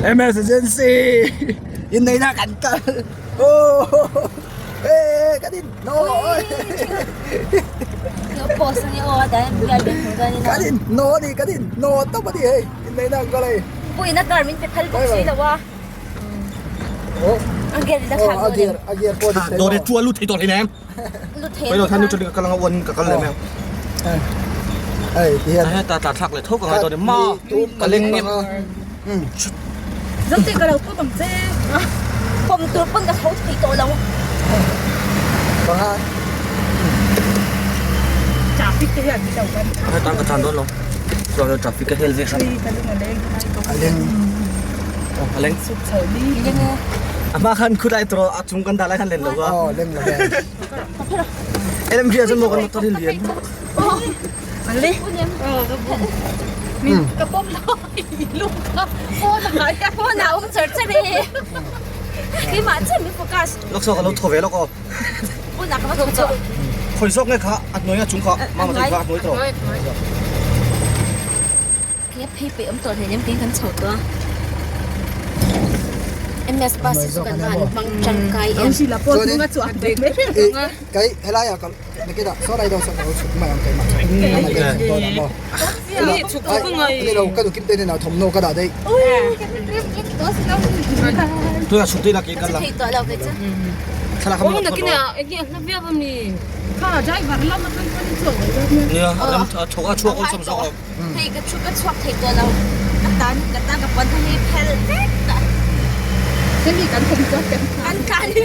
MS agency inneihna kan kal aw e kan in no kan in no ani kan in no tawp ani hei inneihna kan kal hei puina car min pe phal bawk si lo a a gear la thlak a gear a gear pawh dik thei dawr chu a lut thei tawh hleinem lut thei Pai lo than chu ka langa uan ka kal lem hei ti hian ta ta thlak leh thawk anga dawr ma ka leng em Giống thì cái đầu cô bằng xe pawm tur pawn ka tho thei tawh lo panga traffic te hian min lo kan Hai tan ka chan dawn lo chuan traffic ka hel ve hran ka lung a leng a leng a leng chuk chho ni a hma khan khulai tawh a chung kan dah lai khan len lo a aw leng lo ve LMG ah chuan maw kan motor hi lian ka pawm lo lung ka phone a ngai a phone a awm char char e keimah chiah min focus lawk saw ka lo thaw ve lawk aw phone ah ka va thaw chawh khawi zawk nge kha a hnuai a chung kha mama te kha a hnuai tawh Kei phei peih awm tawh hleinem tiin kan chho tawh a. MS bus hi chu kan van hmang tangkai em. Chuanin ih kei helai ah ka nakin ah saw lai deuh sawn ka lo chhuk mai ang keimah chuan a ka inchhuk dawn ang maw ai ani lo ka nu kim te hnenah thawmhnaw ka dah daih. Tunah chhuk tih la kei kal la. Ka che thei tawh lo kei chu. Thlalak kha min lo thawn Nia a ram chhawk a chhuak awlsam zawk lo. Hei ka thu ka chhuak thei tawh lo ka tan ka tan ka puan hi phel vek ta Hemi kan thawm chuan kan kan tlan hi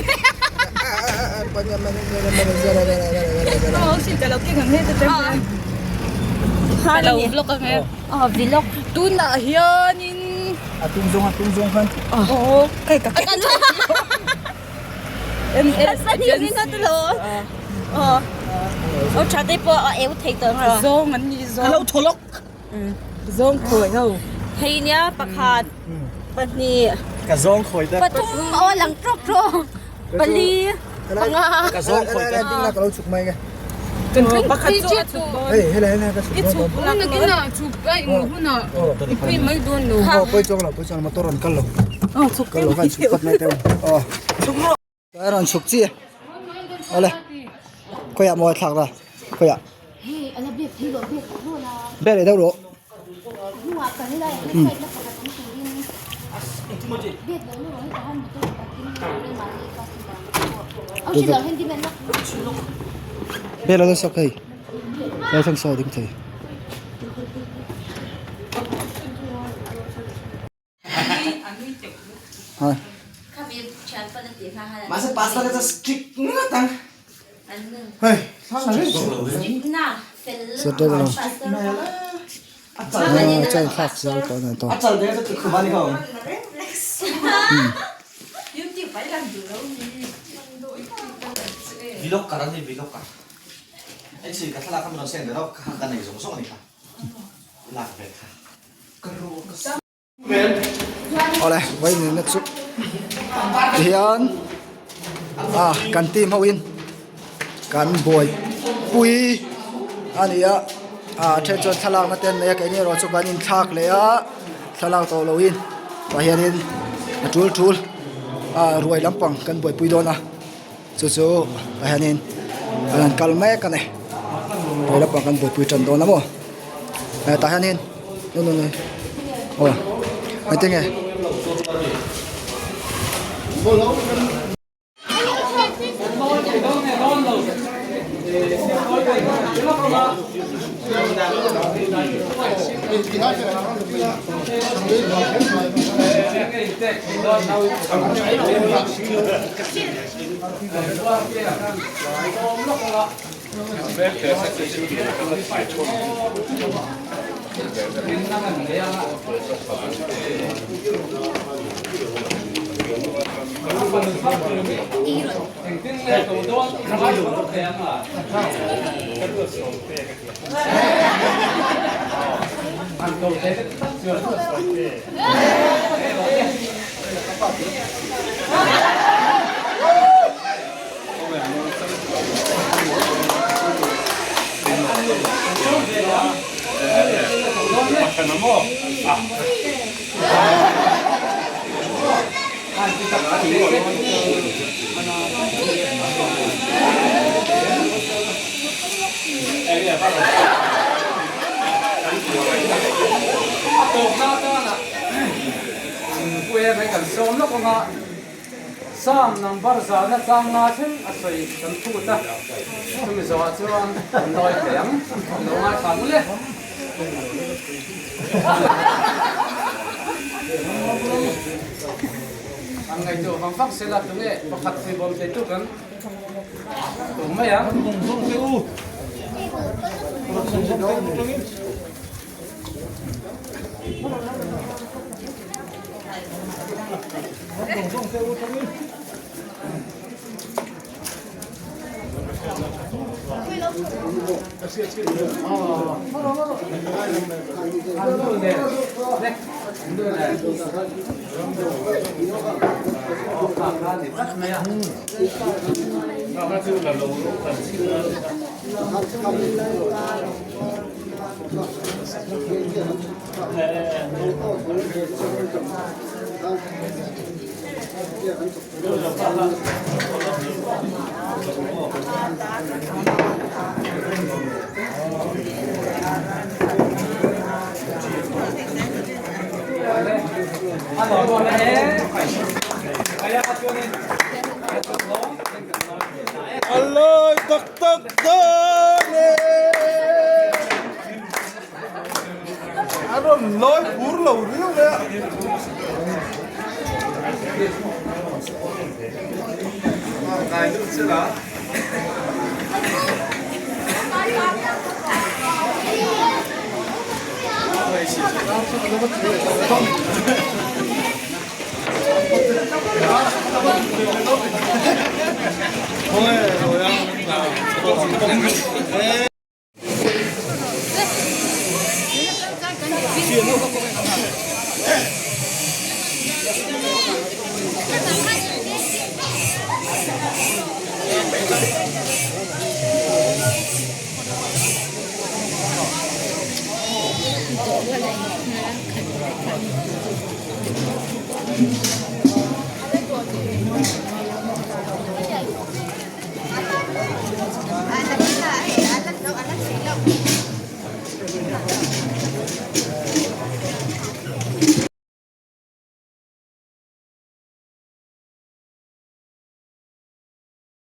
Lo vlog ang e. Oh vlog Tunah hianin A tung zawng a tung zawng khan. Oh kai ka kan MS agency oh oh tha te pawh a eu thei tawh ang Zawng an ni zawng. Ka lo thaw lawk. Zawng khawi ho. Hei nia pakhat pahnih Ka zawng khawi te. Pathum aw lang trawk trawk pali panga. Ka zawng khawi te. Ding la ka lo chhuk mai nge. Kan thleng pakhat chu a chhuk dawn. Hei helai helai ka chhuk dawn. Hun a kina chhuk a ing hun a i pui mai dawn lo. Aw pawi chuang lo pawi chuang lo motor rawn kal lo. Aw chhuk Kal lo khan chhuk phawt mai teh u. Aw. Chhuk rawh. Ka rawn chhuk chi. Awle. Khawiah maw a thlak ta. Khawiah. Hei ala bek thei loh bek rawh la. Bek leh deuh rawh. Hnungah kan helai ah hian side la pakhat awm turin bek lo rawh hetah hian motor pakhat in mahni bus in dan pawh. Aw hrilh loh handyman la. Bek lo sak hei. Lai thleng saw ding thei. Hai. Mahse pastor kha chu strict ngawt ang. Hei, Set deuh lo. Chain thlak zel tawh nen tawh. A chal te kha chu khum a ni ho. Vlog kar an ni vlog kar. Hei chi ka thlalak kha min rawn send leh rawh ka nei zawng zawng a ni kha. Lak ve kha. Ka ru ka Awle vawiin chu tihian ah kan team ho in kan buaipui a ni a ah a then chuan thlalak na te an nei a keini erawh chu kan inthlak leh a thlalak tawh lo in tah hianin a tul tul ah ruai lampang kan buaipui dawn a chu chu tah hianin an han kal mek a ni ruai lampang kan buaipui tan dawn a maw tah hianin. No no no aw engtin nge A tawpna atana Puia kan sawm lawk ang a, Psalm number zana chang nga thleng a sawi kan phut a, chumi zawhah chuan kan nawi thei ang, i lo ngaithla mul e. An ngaihtuah vang vang sela tunge pakhat fuihbawm theitu kan tum mai ang. Alai tak tak dawn e. A rawn lawi phur lo riau mai a.